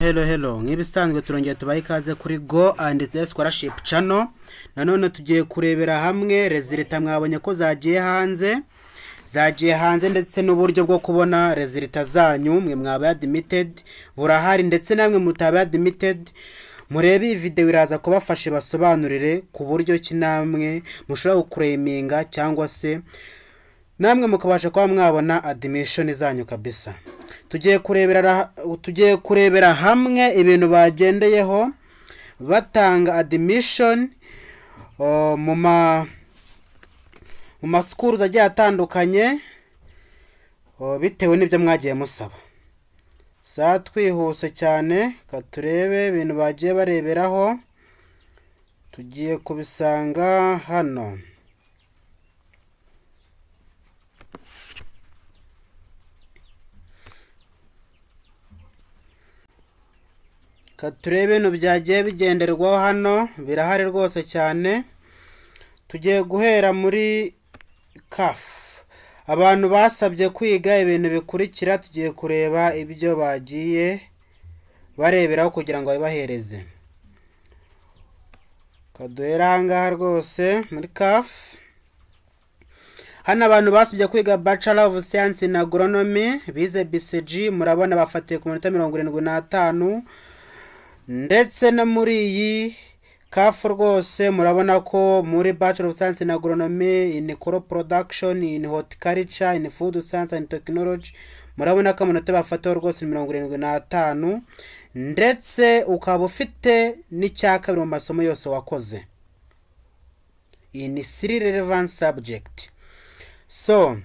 Hello, hello, nk'ibisanzwe turongera tubahe ikaze kuri Go and the Scholarship Channel. Nanone tugiye kurebera hamwe result mwabonye ko zagiye hanze, zagiye hanze, ndetse n'uburyo bwo kubona result zanyu mwe mwaba admitted burahari, ndetse namwe mutaba admitted murebe iyi video, iraza kubafasha basobanurire ku buryo ki namwe mushobora guclaiminga cyangwa se namwe mukabasha kuba mwabona admission zanyu kabisa. Tugiye kurebera hamwe ibintu bagendeyeho batanga admission mu ma schools agiye atandukanye, bitewe n'ibyo mwagiye musaba. Sa twihuse cyane, ka turebe ibintu bagiye bareberaho, tugiye kubisanga hano. Ka turebe ibintu byagiye bigenderwaho hano, birahari rwose cyane. Tugiye guhera muri CAF. Abantu basabye kwiga ibintu bikurikira, tugiye kureba ibyo bagiye bareberaho kugira ngo babibahereze. Kaduhere aha ngaha rwose muri CAF. Hano abantu basabye kwiga Bachelor of Science in Agronomy, bize BCG, murabona bafatiye ku manota 75. Ndetse no muri iyi CAF rwose murabona ko muri Bachelor of Science in Agronomy, in Crop Production, in Horticulture, in Food Science and Technology, murabona ko amanota bafataho rwose ni 75, ndetse ukaba ufite n'icya kabiri mu masomo yose wakoze in three relevant subject. So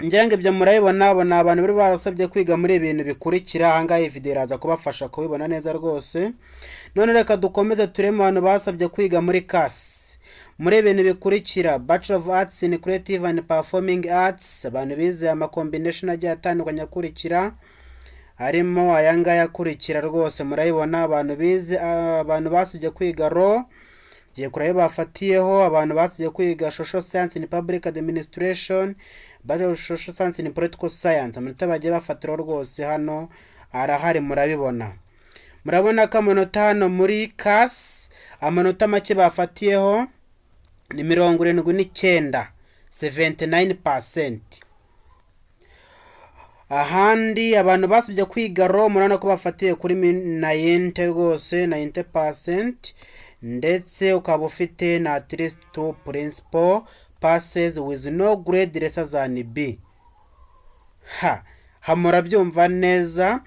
ngira ngo ibyo murabibona. Abo ni abantu bari barasabye kwiga muri ibintu bikurikira. Ahangaha iyi video iraza kubafasha kubibona neza rwose. None reka dukomeze turebe mu bantu basabye kwiga muri CAS, muri ibintu bikurikira: Bachelor of Arts in Creative and Performing Arts, abantu bize ama combination agiye atandukanye akurikira, harimo aya ngaya akurikira rwose murabibona. Abantu bize, abantu basabye kwiga law, ngiye kureba bafatiyeho. Abantu basabye kwiga Social Science in Public Administration, Bachelor of Social Science in Political Science, amanota bagiye bafatiraho rwose hano arahari, murabibona. Murabona ko amanota hano muri CAS, amanota make bafatiyeho ni 79, 79%. Ahandi abantu basabye kwiga law, murabona ko bafatiye kuri 90 rwose, 90%, ndetse ukaba ufite na at least two principal passes with no grade lesser than B. Ha murabyumva neza,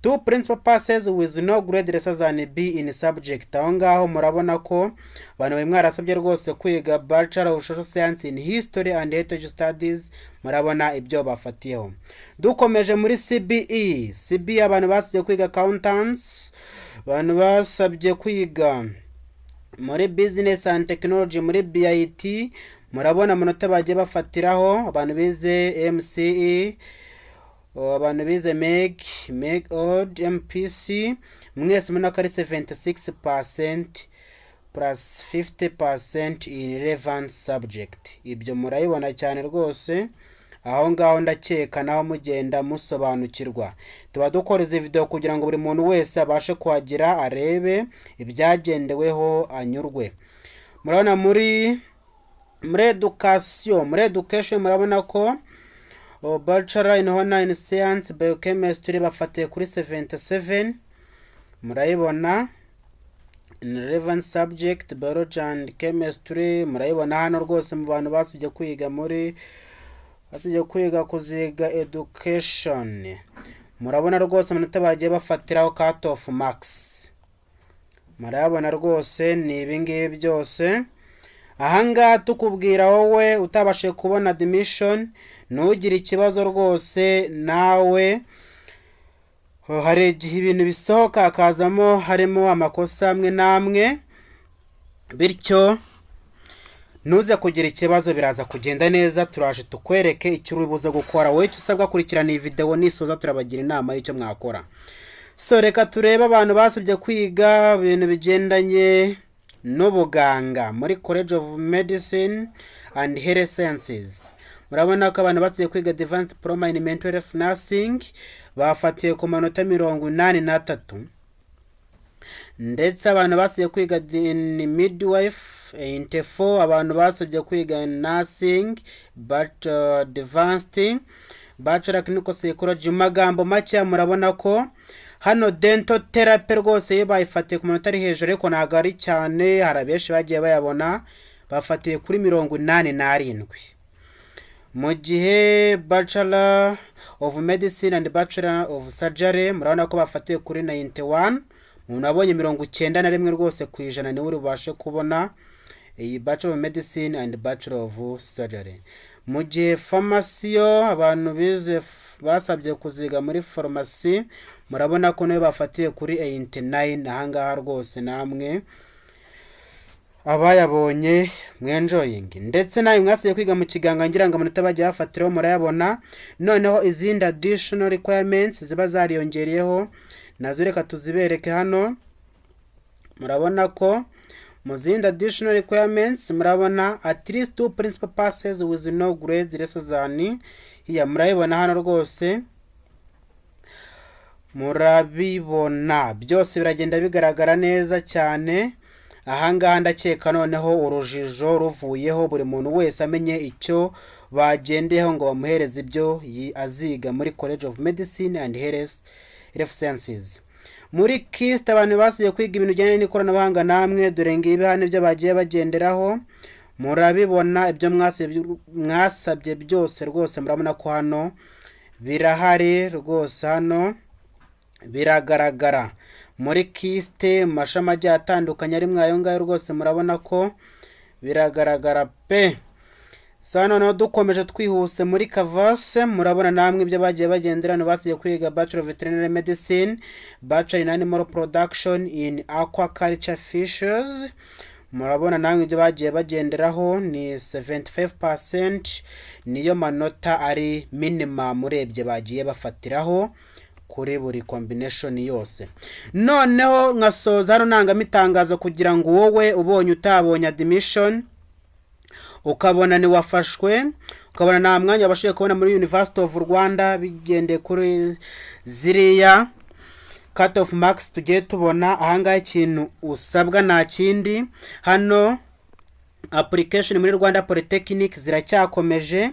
two principal passes with no grade lesser than B in subject. Aho ngaho murabona ko abantu bari mwarasabye rwose kwiga Bachelor of Social Science in History and Heritage Studies, murabona ibyo bafatiyeho. Dukomeje muri CBE, CBE abantu basabye kwiga accountants, abantu basabye kwiga muri Business and Technology muri BIT, murabona amanota bagiye bafatiraho. Abantu bize MCE, abantu bize MEG, MEG OD, MPC, mwese mubona ko ari 76% plus 50% in relevant subject. Ibyo murabibona cyane rwose aho ngaho, ndakeka naho mugenda musobanukirwa. Tuba dukora izi video kugira ngo buri muntu wese abashe kuhagera, arebe ibyagendeweho, anyurwe. Murabona muri education, muri education murabona ko Bachelor in Honor in Science Biochemistry bafatiye kuri 77, murayibona. In relevant subject Biology and Chemistry, murayibona hano rwose. Mu bantu basibye kwiga muri basibye kwiga kuziga education, murabona rwose amanota bagiye bafatiraho, cut off marks murayabona rwose, ni ibingibi byose. Ahangaha tukubwira wowe utabashije kubona admission, ntugire ikibazo rwose. Nawe hari igihe ibintu bisohoka hakazamo harimo amakosa amwe n'amwe, bityo ntuze kugira ikibazo, biraza kugenda neza. Turaje tukwereke icyo uri buze gukora. Wowe icyo usabwa, kurikirana iyi videwo, nisoza turabagira inama y'icyo mwakora. So reka turebe abantu basabye kwiga ibintu bigendanye n'ubuganga muri College of Medicine and Health Sciences. Murabona ko abantu basigaye kwiga Advanced Diploma in Mental Health Nursing bafatiye ku manota 83, ndetse abantu basigaye kwiga in midwife 84, abantu basabye kwiga nursing but advanced bachelor clinical psychology. Mu magambo make, murabona ko hano dental therapy rwose yo bayifatiye ku manota ari hejuru, ariko ntabwo ari cyane, hari abenshi bagiye bayabona, bafatiye kuri 87, mu gihe Bachelor of Medicine and Bachelor of Surgery murabona ko bafatiye kuri 91. Umuntu wabonye 91% niwe uri bubashe kubona iyi Bachelor of Medicine and Bachelor of Surgery. Mu gihe pharmacy yo, abantu bize basabye kuziga muri farumasi, murabona ko nayo bafatiye kuri 89. Ahangaha rwose namwe abayabonye mwenjoyingi, ndetse nawe mwasiye kwiga mu kiganga, ngira ngo amanota bagiye bafatiraho murayabona. Noneho izindi additional requirements ziba zariyongereyeho nazo reka tuzibereke hano. Murabona ko mu zindi additional requirements murabona at least two principal passes with no grades less than here. Murabibona hano rwose, murabibona byose biragenda bigaragara neza cyane. Ahangaha ndakeka noneho urujijo ruvuyeho, buri muntu wese amenye icyo bagendeyeho ngo bamuhereze ibyo aziga muri College of Medicine and Health Sciences. Muri KIST, abantu basigaye kwiga ibintu bijyanye n'ikoranabuhanga, namwe dore ngibi hano ibyo bagiye bagenderaho. Murabibona ibyo mwasabye byose rwose, murabona ko hano birahari rwose, hano biragaragara muri KIST mu mashami agiye atandukanye ari ayo ngayo rwose, murabona ko biragaragara pe. Sa noneho dukomeje twihuse muri KVS, murabona namwe ibyo bagiye bagendera. Hano basigaye kwiga Bachelor of Veterinary Medicine, Bachelor in Animal Production in Aquaculture Fishes, murabona namwe ibyo bagiye bagenderaho ni 75%, niyo manota ari minimum urebye bagiye bafatiraho kuri buri combination yose. Noneho nkasoza hano nangamo itangazo kugira ngo wowe ubonye utabonye admission, ukabona ntiwafashwe, ukabona nta mwanya wabashije kubona muri University of Rwanda bigendeye kuri ziriya cut off marks tugiye tubona ahangaha, ikintu usabwa nta kindi. Hano application muri Rwanda Polytechnic ziracyakomeje,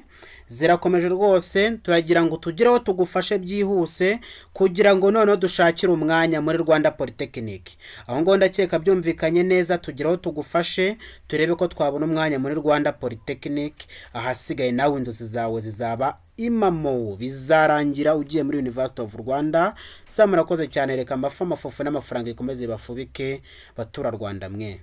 zirakomeje rwose. Turagira ngo tugireho tugufashe byihuse kugira ngo noneho dushakire umwanya muri Rwanda Polytechnic. Aho ngaho ndakeka byumvikanye neza. Tugireho tugufashe turebe ko twabona umwanya muri Rwanda Polytechnic, ahasigaye nawe inzozi zawe zizaba impamo, bizarangira ugiye muri University of Rwanda. Sa murakoze cyane, reka amafu, amafufu n'amafaranga ikomeze bafubike baturarwanda mwe.